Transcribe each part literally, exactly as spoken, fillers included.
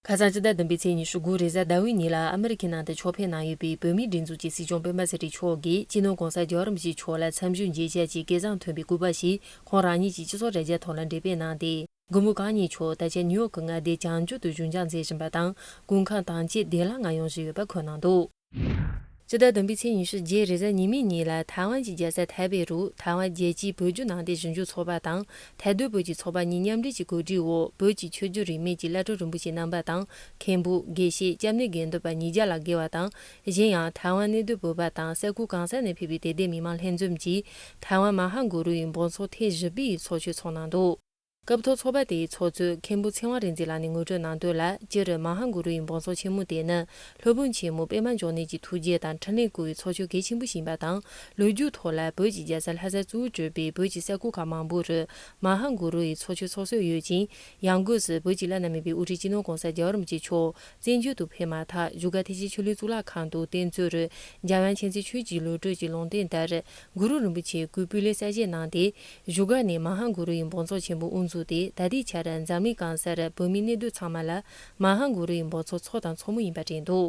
ཁ་སང་སྤྱི་ཟླ་བདུན་པའི་ཚེས་ཉི་ཤུ་དགུ་རེས་གཟའ་ཟླ་བའི་ཉིན་ལ་ཨ་མི་རི་ཁའི་ནང་དུ་ཕྱོགས་ཕེབས་གནང་ཡོད་པའི་བོད་མིའི་སྒྲིག་འཛུགས་ཀྱི་སྲིད་སྐྱོང་སྤེན་པ་ཚེ་རིང་མཆོག་གིས་སྤྱི་ནོར་༸གོང་ས་༸རྒྱལ་བ་རིན་པོ་ཆེ་མཆོག་ལ་འཚམས་ཞུ་མཇལ་བཅར་གྱིས་སྐལ་བཟང་ཐོན་པའི་སྐུ་པར་ཞིག་ཁོང་རང་ཉིད་ཀྱི་སྤྱི་ཚོགས་དྲ་རྒྱ་ཐོག་ལ་འགྲེམས་སྤེལ་གནང་སྟེ། མགོན་པོ་གང་ཉིད་མཆོག་ད་ཆ་ནིའུ་ཡོག་གི་མངའ་སྡེ་བྱང་རྒྱུད་དུ་བཞུགས་འཇགས་མཛད་བཞིན་པ་དང་། དགུན་ཁང་དང་བཅས་བདེ་བླག་ངང་ཡོང་བཞིན་ཡོད་པ་འཁོད་གནང་འདུག་སྤྱི་ཟླ་བདུན་པའི་ཚེས་ཉི་ཤུ་རྗེས་རེས་གཟའ་ཉི་མའི་ཉིན་ལ་ཐའེ་ཝན་གྱི་རྒྱལ་ས་ཐའེ་པེ་རུ་ཐའེ་ཝན་རྒྱལ་སྤྱིའི་བོད་བརྒྱུད་ནང་བསྟན་ཞིབ་འཇུག་ཚོགས་པ་དང་ཐའེ་སྡོད་བོད་ཀྱི་ཚོགས་པ་གཉིས་མཉམ་འབྲེལ་གྱི་གོ་སྒྲིག་འོག་བོད་ཀྱི་ཆོས་བརྒྱུད་རིས་མེད་ཀྱི་བླ་སྤྲུལ་རིན་པོ་ཆེ་རྣམ་པ་དང་། མཁན་པོ། དགེ་བཤེས། སྐྱབས་གནས་དགེ་འདུན་པ་ཉིས་བརྒྱ་ལྷག་བརྒལ་བ་དང་། གཞན་ཡང་ཐའེ་ཝན་གནས་སྡོད་བོད་པ་དང་ས་ཁུལ་གང་ས་ནས་ཕེབས་པའི་དད་ལྡན་མི་མང་ལྷན་འཛོམས་ཀྱིས་ཐའེ་ཝན་མ་ཧཱ་གུ་རུ་ཡི་འབོད་ཚོགས་ཐེངས་བཞི་པའི་ཚོགས་མཆོད་ཚོགས་གནང་འདུག་སྐབས་ཐོག་ཚོགས་པ་དེའི་ཚོགས་གཙོས་མཁན་པོ་ཚེ་དབང་རིག་འཛིན་ལགས་ནས་ངོ་སྤྲོད་གནང་དོན་ལ། སྤྱིར་མ་ཧཱ་གུ་རུ་ཡི་འབོད་ཚོགས་ཆེན་མོ་དེ་ནི་སློབ་དཔོན་ཆེན་མོ་པདྨ་འབྱུང་གནས་ཀྱི་ཐུགས་བསྐྱེད་དང་འཕྲིན་ལས་བསྐུལ་བའི་ཚོགས་མཆོད་གལ་ཆེན་པོ་ཞིག་ཡིན་པ་དང་། ལོ་རྒྱུས་ཐོག་ལ་བོད་ཀྱི་རྒྱལ་ས་ལྷ་སར་གཙོ་བོ་གྲུབ་པའི་བོད་ཀྱི་ས་ཁུལ་ཁག་མང་པོ་རུ་མ་ཧཱ་གུ་རུ་ཡི་ཚོགས་མཆོད་ཚོགས་སྲོལ་ཡོད་ཅིང་། ཡང་སྒོས་སུ་བོད་ཀྱི་བླ་ན་མེད་པའི་དབུ་ཁྲིད་སྤྱི་ནོར་༸གོང་ས་༸རྒྱལ་བ་རིན་པོ་ཆེ་མཆོག་བཙན་བྱོལ་དུ་ཕེབས་མ་ཐག་བཞུགས་སྒར་ཐེག་ཆེན་ཆོས་གླིང་གཙུག་ལག་ཁང་དུ་རྟེན་གཙོ་རུ་འཇམ་དབྱངས་མཁྱེན་བརྩེ་ཆོས་ཀྱི་བློ་གྲོས་ཀྱི་ལུང་བསྟན་ལྟར། གུ་རུ་རིན་པོ་ཆེའི་སྐུའི་སྤུས་ལེགས་གསལ་བཞེངས་གནང་སྟེ། བཞུགས་སྒར་ནས་མ་ཧཱ་གུ་རུ་ཡི་འབོད་ཚོགས་ཆེན་པོ་དབུ་འཛུགས་ཏེ། ད་ལྟའི་ཆར་འཛམ་གླིང་གང་སར་བོད་མིའི་གནས་སྡོད་ཚང་མ་ལ་མ་ཧཱ་གུ་རུ་ཡི་འབོད་ཚོགས་ཚོགས་དང་ཚོགས་མུས་ཡིན་པ་བཀྲལ་འདུག་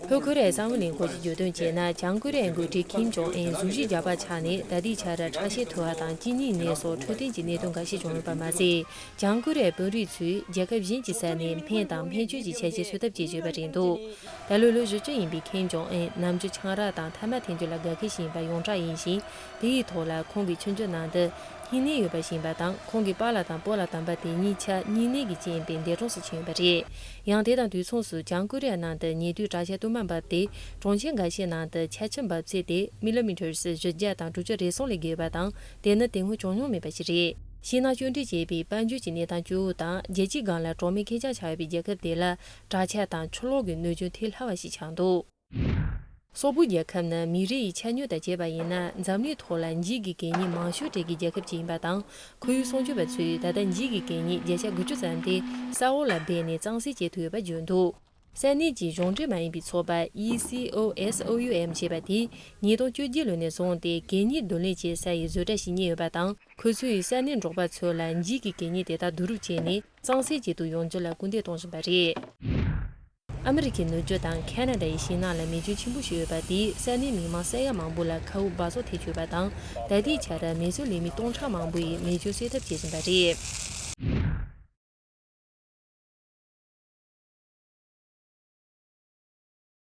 ལྷོ་ཁོ་རེ་ཡའི་གསང་བའི་ལས་ཁུངས་ཀྱིས་བརྗོད་དོན་བྱས་ན། བྱང་ཀོ་རི་ཡའི་འགོ་ཁྲིད་ཁིམ་ཇོང་ཨན་གཟུགས་གཞི་རྒྱགས་པ་ཆགས་ནས། ད་ལྟའི་ཆར་ཁྲག་ཤེད་མཐོ་བ་དང་གཅིན་སྙི་ནད་སོགས་འཕྲོད་བསྟེན་གྱི་གནད་དོན་འགའ་ཤས་བྱུང་ཡོད་པ་མ་ཟད། བྱང་ཀོ་རི་ཡའི་དཔོན་རིགས་ཚོས་རྒྱལ་ཁབ་གཞན་གྱི་ས་ནས་སྨན་དང་སྨན་བཅོས་ཀྱི་ཆ་རྐྱེན་འཚོལ་ཐབས་བྱེད་བཞིན་ཡོད་པ་རེད་འདུག་ད་ལོ་ལོ་བཞི་བཅུ་ཡིན་པའི་ཁེམ་ཇོང་ཨན་ནམ་རྒྱུན་ཆང་རག་དང་ཐ་མག་འཐེན་རྒྱུ་ལ་དགའ་མཁན་ཞིག་ཡིན་པ་ཡོངས་གྲགས་ཡིན་ཞིང་། དེའི་ཐོག་ལ་ཁོང་གི་ཆུང་ཆུང་ནང་དུ་སྙིང་ནད་ཡོད་པ་ཞིག་ཡིན་པ་དང་། ཁོང་གི་པཱ་ལགས་དང་སྤོ་ལགས་དམ་པ་དེ་གཉིས་ཆ་སྙིང་ནད་ཀྱི་རྐྱེན་པས་འདས་གྲོངས་སུ་ཕྱིན་ཡོད་པ་རེད། ཡང་དེ་དང་དུས་མཚུངས་སུ་བྱང་ཀོ་རི་ཡ་ནང་དུ་ཉེ་དུས་དྲག་ཆར་སྟོད་མ་འབབ་སྟེ། གྲོང་ཁྱེར་འགའ་ཤས་ནང་དུ་ཆར་ཆུ་འབབ་ཚད་དེ་མི་ལི་མི་ཊར་བཞི་བརྒྱ་དང་དྲུག་ཅུ་རེ་གསུམ་ལས་བརྒལ་བ་དང་། དེ་ནི་དེ་སྔོན་བྱུང་མྱོང་མེད་པ་ཞིག་རེད། ཤིང་ནགས་གཅོད་འབྲེག་བྱས་པའི་དཔལ་འབྱོར་གྱི་གནས་སྟངས་སྐྱོ་བོ་དང་། རྒྱལ་སྤྱིའི་སྒང་ལ་གྲོགས་མེད་ཁེར་རྐྱང་ཆགས་ཡོད་པའི་རྒྱལ་ཁབ་དེ་ལ་དྲག་ཆར་དང་ཆུ་ལོག་གི་གནོད་སྐྱོན་ཐེབས་སླ་བ་ཞིག་ཆགས་འདུག་སོག་པོའི་རྒྱལ་ཁབ་ནི་མི་རིགས་ཀྱི་ཆ་སྙོམས་དང་བཅས་པ་ཡིན་ན། འཛམ་གླིང་ཐོག་ལ་འཇིགས་ཀྱི་གད་སྙིགས་མང་ཤོས་སྤྲད་ཀྱི་རྒྱལ་ཁབ་ཅིག་ཡིན་པ་དང་། ཁོར་ཡུག་སྲུང་སྐྱོབ་པ་ཚོས་ད་ལྟ་འཇིགས་ཀྱི་གད་སྙིགས་བརྒྱ་ཆ་དགུ་བཅུ་ཙམ་དེ་ས་འོག་ལ་སྦས་ནས་གཙང་སེལ་བྱེད་ཐུབ་ཡོད་པ་བརྗོད་འདུག་ས་གནས་ཀྱི་གཞུང་འབྲེལ་མ་ཡིན་པའི་ཚོགས་པ་ཨི་སི་ཨོ་ཨེས་ཨོ་ཡུ་ཨེམ་ཞེས་པ་དེས་ཉིས་སྟོང་བཅོ་བརྒྱད་ལོ་ནས་བཟུང་སྟེ་གད་སྙིགས་བསྡུ་ལེན་བྱེད་ས་ཡི་བཟོ་གྲྭ་ཞིག་གཉེར་ཡོད་པ་དང་། ཁོ་ཚོས་ས་གནས་འབྲོག་པ་ཚོ་ལ་འཇིགས་ཀྱི་གད་སྙིགས་དེ་དག་བསྡུ་རུབ་བྱས་ནས་གཙང་སེལ་བྱེད་དུ་ཡོང་རྒྱུ་ལ་སྐུལ་འདེད་གཏོང་བཞིན་པ་རེད། ཨ་མི་རི་ཀའི་ནུབ་རྒྱུད་དང་ཁ་ན་ཌ་ཡི་ཤིང་ནགས་ལ་མེ་སྐྱོན་ཆེན་པོ་བྱུང་ཡོད་པ་དེས་ས་གནས་མི་མང་ས་ཡ་མང་པོ་ལ་མཁའ་དབུགས་འབག་བཙོག་ཐེབས་ཡོད་པ་དང་། ད་ལྟའི་ཆར་མེ་གསོད་ལས་མི་སྟོང་ཕྲག་མང་པོ་ཡིས་མེ་སྐྱོན་སེལ་ཐབས་བྱེད་བཞིན་པ་རེད།